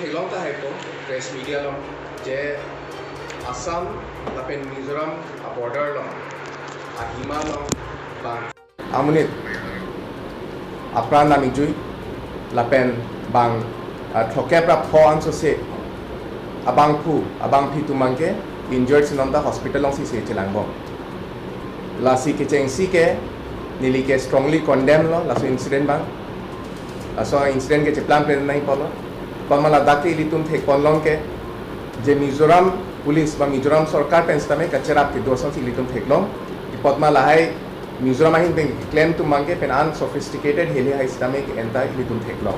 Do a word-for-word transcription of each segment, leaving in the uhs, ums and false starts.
Theklong tahai po press media along je Assam lapen Mizoram a-border along, ahima along bang amonit apran namijui lapen bang, ah, throkkep ra pho ansose abangphu, abangpi atum abangke injured si non ta hospital alongsi se chelangbom. Lasi kechengsi ke neli ke strongly condemn lo laso incident abang. Laso incident ke cheplang plen nai polo. Apot ma ladak ke ilitum thekponlong ke je Mizoram police ba Mizoram sorkar pen sitame kacherap kedo asonsi ilitum theklong. Apot ma lahai Mizoram ahin pen keklem atum abangke pen unsophisticated heli hai sitame ke-en ta ilitum theklong.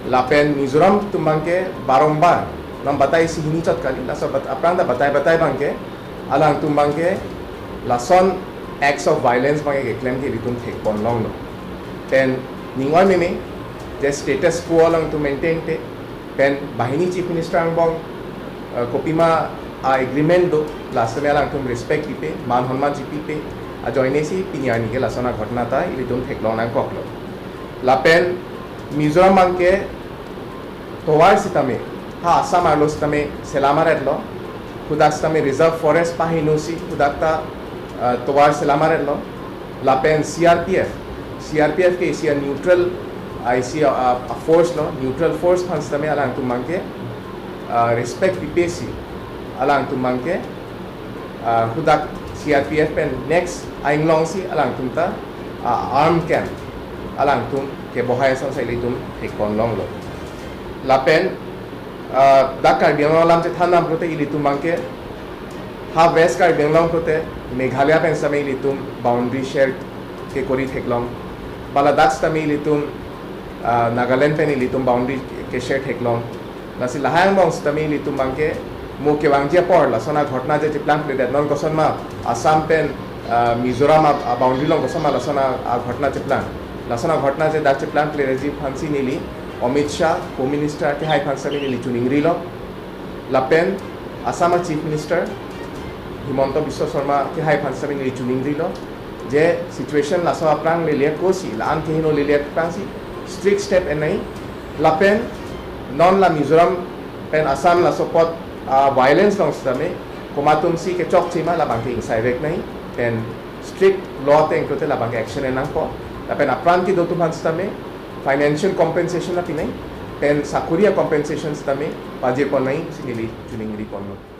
Lapen Mizoram atum abangke barombar, nang batai isi hini chot kali, laso bat-, aphrang ta batai batai abangke alangtum abangke lason acts of violence abangke keklem ke ilitum thekponlonglo. Pen ning oi meme je status quo alangtum maintain te, pen banghini Chief Minister angbong, eh, kopima a-agreement do, la sitame alangtum respect pipe, man honman chipipe, ajoine si pini arni ke lason aghotona ta ilitum theklong nangkoklo. Lapen Mizoram abangke tovar sitame, ha Assam arlo sitame selam aretlo, hadak sitame reserve forest pahenosi hadak ta, eh, tovar selam aretlo. Lapen C R P F, C R P F ke isi a-neutral, ah, isi a, a, a-force lo, neutral force aphan sitame alangtum abangke, ah, respect pipesi alangtum abangke, ah, hadak C R P F pen next a-inglongsi alangtum ta, ah, arm camp alangtum kebohai asonsi ilitum thekponlonglo. Lapen, ah, dak Karbi Anglong alam chethan nang pulote ilitum abangke ha West Karbi Anglong pulote Meghalaya pen sitame ilitum boundary share kekori theklong. Ba ladak sitame ilitum, ah, Nagaland pen ilitum boundary ke-share theklong. Lasi lahai angbong sitame ilitum abangke mo kevangji apor lason aghotona je cheplang pledet non, kosonma Assam pen, ah, Mizoram a, a-boundary along kosonma lason a, aghotona cheplang. Lason aghotona je dak cheplang pledetji aphansi neli Amit Shah, Home Minister kehai aphan sitame neli choningrilo. Lapen Assam a-Chief Minister Himanta Biswa Sarma kehai aphan sitame neli choningrilo je situation laso aphrang lele kosi, la-an kehingno lele aphrangsi strict step en nai. Lapen non la Mizoram pen Assam laso apot, ah, violence along sitame komatumsi kechokche ma labangke ingsaivek nai, pen strict law ateng pulote labangke action en nangpo. Lapen apran kedo atum aphan sitame financial compensation la pi nai, pen sakori a-compensation sitame pajirpon nai si neli choningriponlo.